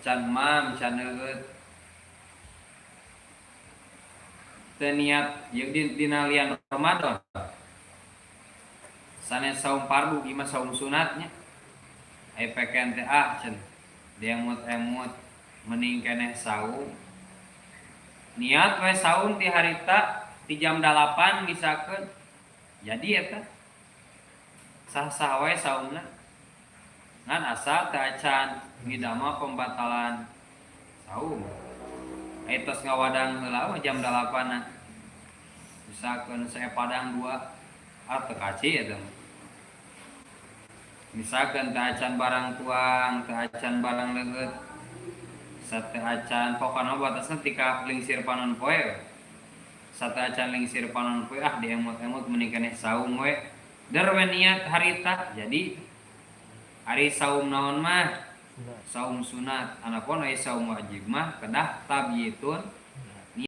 Can mam, can leueut. Teu niat jeung dina lian Ramadan. Sanes saum fardu, ieu mah saum sunatnya. Ai peken teh ah cenah diemut-emut mending keneh saum. Niat we saum ti harita ti jam 8 misalkeun. Jadi eta sah-sah we saumna. Ngan asal teu acan ngidamel pembatalan saum. Ai tos ngawadang heula mah jam 8-na. Misalkeun saepadang dua, ah teu kaci eta mah. Misalkan teu acan barang tuang, teu acan barang leueut, sateu acan, pokona batasna tika lingsir panon poe. Sateu acan lingsir panon poe, ah diemut-emut mending keneh saum we. Der we niat harita, jadi ari saum naon mah? Saum sunat. Anapun ari saum wajib mah kedah tabyitun.